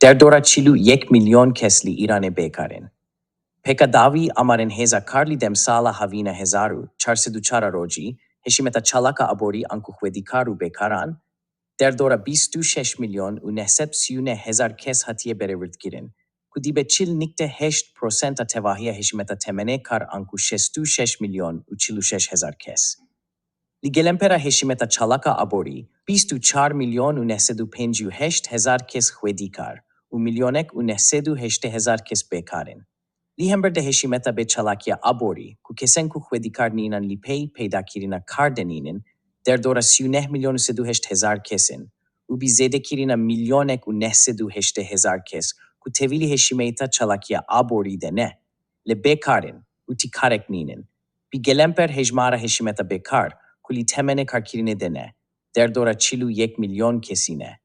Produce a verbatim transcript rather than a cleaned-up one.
Derdora çil û yek milyon kes li Îranê bêkar in. Pêka dawî amarên hêza kar li demsala havîna hezar û çar sed û çar a rojî, hêşîmeta çalaka aborî anku xwedîkar û bêkaran, derdora bîst û şeş milyon û neh sed sî û neh hezar kes hatiye berêwirtkirin, ku dibe çil nîkte heşt prosenta tevahiya hêşîmeta temenê kar anku şêst û şeş milyon û çil û şeş hezar kes. Li gelempera hêşîmeta çalaka aborî, bîst û çar milyon û neh sed û pêncî û heşt hezar kes xwedîkar û milyonek û neh sed û heştê hezar kes bêkar in. Li hember de hêşîmeta bê çalakiya aborî, ku kesên ku xwedîkar nînan li pey peydakirina kar de nînin, derdora sî û neh milyon û sed û heşt hezar kes in û bi zêdekirina milyonek û neh sed û heştê hezar kes ku tevî li hêşîmeta çalakiya aborî de ne, lê bêkar in û ti karek nînin. Bi gelemper hejmara hêşîmeta bêkar ku li temenê karkirinê de ne, derdora çil û yek milyon kesî ne.